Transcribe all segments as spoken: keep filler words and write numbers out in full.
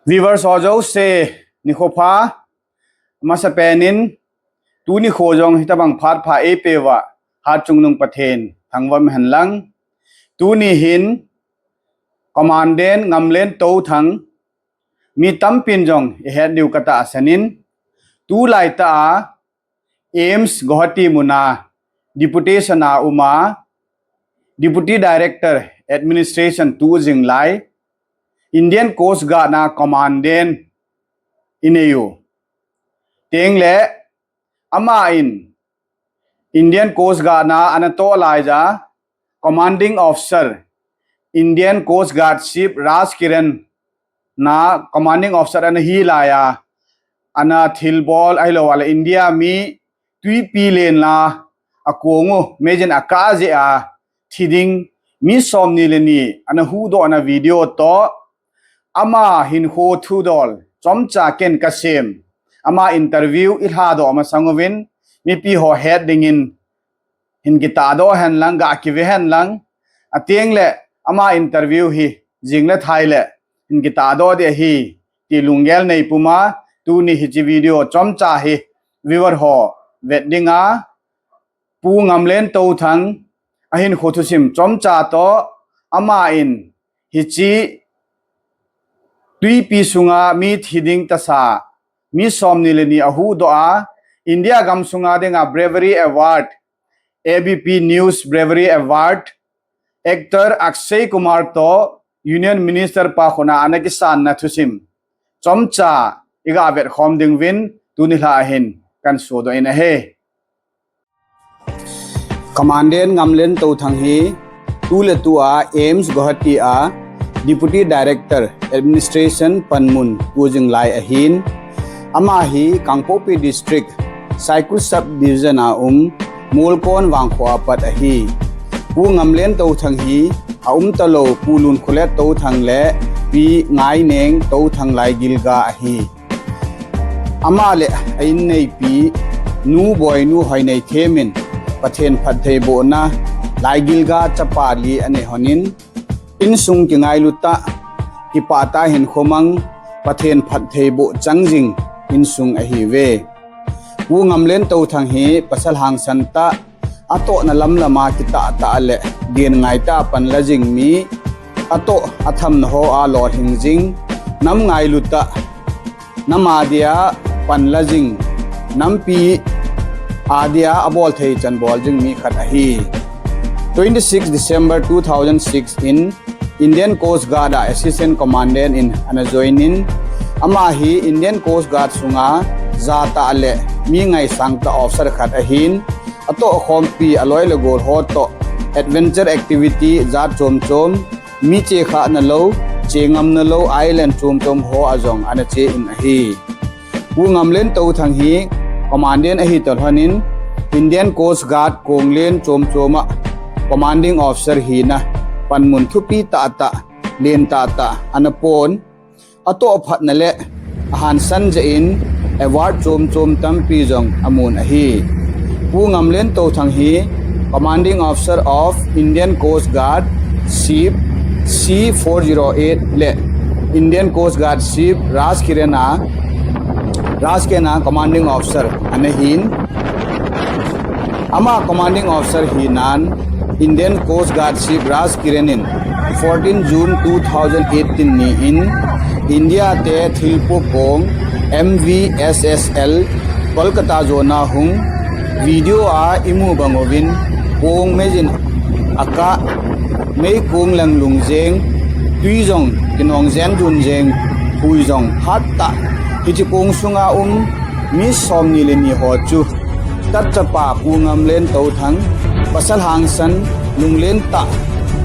Viewers ho jouse, nikho pha. Masapen in, tuni kho jong hitabang phat pha eipeuva, Hatchungnung Pathen thangvah hen lang. Tuni hin, Commandant Ngamlen Touthang, mi tampin jong ihet diu katahsan in, tulai tah a, AIIMS Guwahati muna deputation a uma, Deputy Director Administration tuh jing lai, Indian Coast Guard na Commandant inei u. Tengle, ama in Indian Coast Guard na ana toh laija, Commanding Officer, Indian Coast Guard Ship Raj Kiran na Commanding Officer ana hi laija, ana thilbol ahilou le India mi tuipi len la akong u, meijin akah jeh a, thi ding mi somni le ni ana huhdoh na video toh, ama hinkho thudol chomcha ken kasem, ama interview ilhadoh masang uvin, mipi ho het dingin hin kitahdoh hen lang, ga kive hen lang, atengle ama interview hi jing le thai le hin kitahdoh ding ahi, ti lunggel nei puma, tuni hiche video chomcha hi viewer ho vet dinga, Pu Ngamlen Touthang ahinkho thusim chomcha toh, ama in hiche tuipi sunga mi thi ding tahsa, mi somni le ni ahuhdoh a, India gam sunga dinga Bravery Award, A B P News Bravery Award, actor Akshay Kumar toh Union Minister pa khut a ana kisan na thusim chomcha iga vetkhom ding uvin, tuni lha hin kahin sodoh in ahi. Commandant Ngamlen Touthang hi tuletu a AIIMS Guwahati a Deputy Director Administration panmun tuh jing lai ahin, ama hi Kangpokpi District, Saikul Sub Division a um Molkon vangkho a pat ahi. Pu Ngamlen Touthang hi aumtalou Pu Lunkholet Touthang le Pi Ngaineng Touthang Laigilga ahi. Ama le a inneipi Nu Boinu Hoineithem in Pathen phattheibohna Laigilga chapa li anei lhonin, insung kingailu tah, kipah tah hinkho mang, Pathen phattheiboh chang jing insung ahiuve. Pu Ngamlen Touthang hi pasal hangsan tah, atohna lamlam a kitah tah le genngai tah a panla jing mi, atoh athamna hoa lolhing jing, nam ngailu tah, nam adia panla jing, nampi adia abolthei chan bol jing mi khat ahi. Twenty six December two thousand six in Indian Coast Guard a Assistant Commandant in ana join in, ama hi Indian Coast Guard sunga jatah le mi ngaisang tah officer khat ahin, atohkhompi aloi le gol ho toh adventure activity jat chom chom, mi chekhahna lou, chengamna lou island chom chom hoa jong ana che in ahi. Pu Ngamlen Touthang hi Commandant ahi talhonin, Indian Coast Guard konglen chom chom a Commanding Officer hina panmun thupi tah tah, len tah tah ana pon, atoh phatna le ahangsan jeh in award chom chom tampi jong amun ahi. Pu Ngamlen Touthang hi Commanding Officer of Indian Coast Guard Ship C four zero eight le Indian Coast Guard Ship Raj Kiran a, Raj Kiran a Commanding Officer ana hin. Ama Commanding Officer hinan Indian Coast Guard Ship Raj Kiran in fourteen June two thousand eighteen ni in India te thilpo kong M V S S L Kolkata jona hung, video a imu bang uvin, kong meijin akah, meikong lang lung jeng, tui jong kinong jen jun jeng, hui jong hat tah, hiche kong sunga um mi somni le ni ho chu tatchapa Pu Ngamlen Touthang, pasal hangsan, lunglen tah,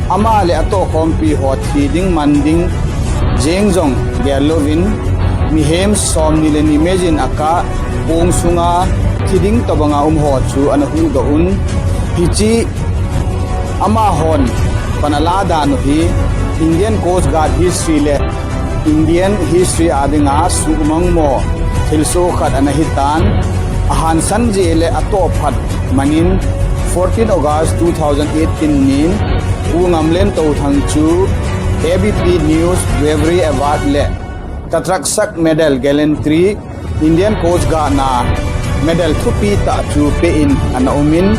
ama le atohkhompi ho thi ding man ding jeng jong gel louvin, mihem somni le ni meijin akah, kong sunga thi ding tobanga um ho chu ana huhdoh un. Hiche amahon pan ala dan u hi Indian Coast Guard history le Indian history a dinga suhmang mo thilsoh khat ana hitan, ahangsan jeh le atoh phat manin fourteen August two thousand eighteen nin Pu Ngamlen Touthang chu A B P News Bravery Award le Tatarak Medal Gallantry, Indian Coast Guard na medal thupi tah chu pe in ana um in,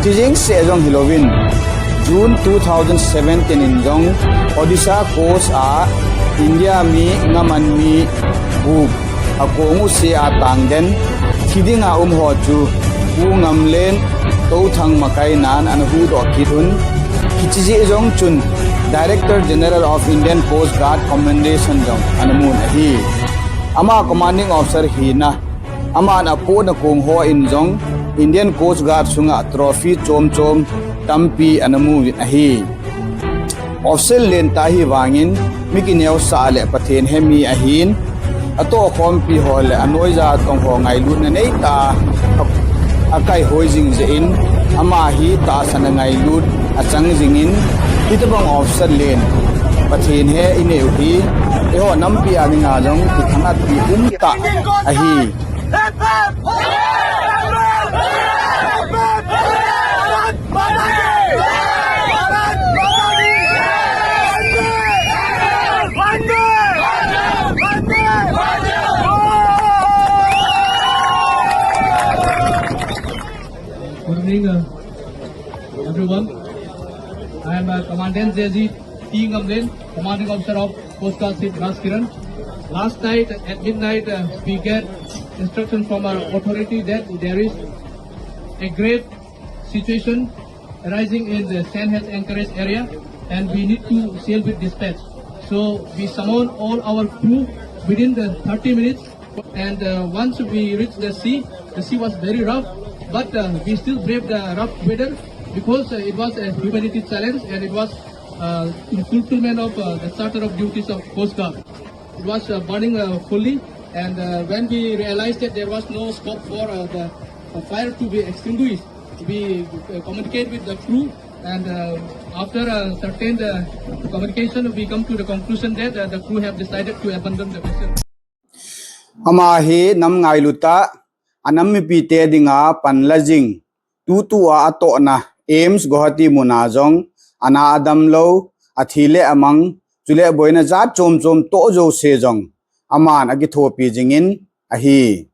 chijing seh jong hilouvin, June two thousand seventeen in jong Odisha Coast a India mi ngaman mi gup akong u se a tang den, thi dinga um ho chu Pu Ngamlen Touthang Makai nan ana huhdoh kit un, hiche jeh jong chun Director General of Indian Coast Guard Commendation jong ana mun ahi. Ama commanding officer hina, aman apohna kong ho in jong Indian Coast Guard sunga trophy chom chom tampi ana mu uvin ahi. Officer lentah ahi vangin mi kineosah le Pathen hemi ahin, atohkhompi ho le anoija tong ho ngailutna neitah a, akaihoi jing jeh in, ama hi tahsan a ngailut achang jingin, hitobang officer len Pathen he inei u hi eiho nampi a dinga jong kithangvahpi umtah ahi. Good evening, uh, everyone. I am, uh, Commandant J Z T Ngamlen, Commanding Officer of Coast Guard Ship Rajkiran. Last night at midnight, uh, we get instruction from our authority that there is a grave situation arising in the Sand Hills Anchorage area, and we need to sail with dispatch. So we summon all our crew within the thirty minutes, and, uh, once we reached the sea, the sea was very rough, but, uh, we still braved the rough weather because, uh, it was a humanity challenge and it was, uh, in fulfillment of, uh, the charter of duties of Coast Guard. It was, uh, burning, uh, fully, and, uh, when we realized that there was no scope for, uh, the, uh, fire to be extinguished, we, uh, communicate with the crew, and, uh, after a certain, uh, communication, we come to the conclusion that, uh, the crew have decided to abandon the vessel. Ama hi nam ngailu tah, anam mipite dinga panla jing, tutua atohna AIIMS Guwahati muna jong ana adam lou, athi le amang, chule boina jat chom chom toh jouse jong aman akithopi jingin ahi.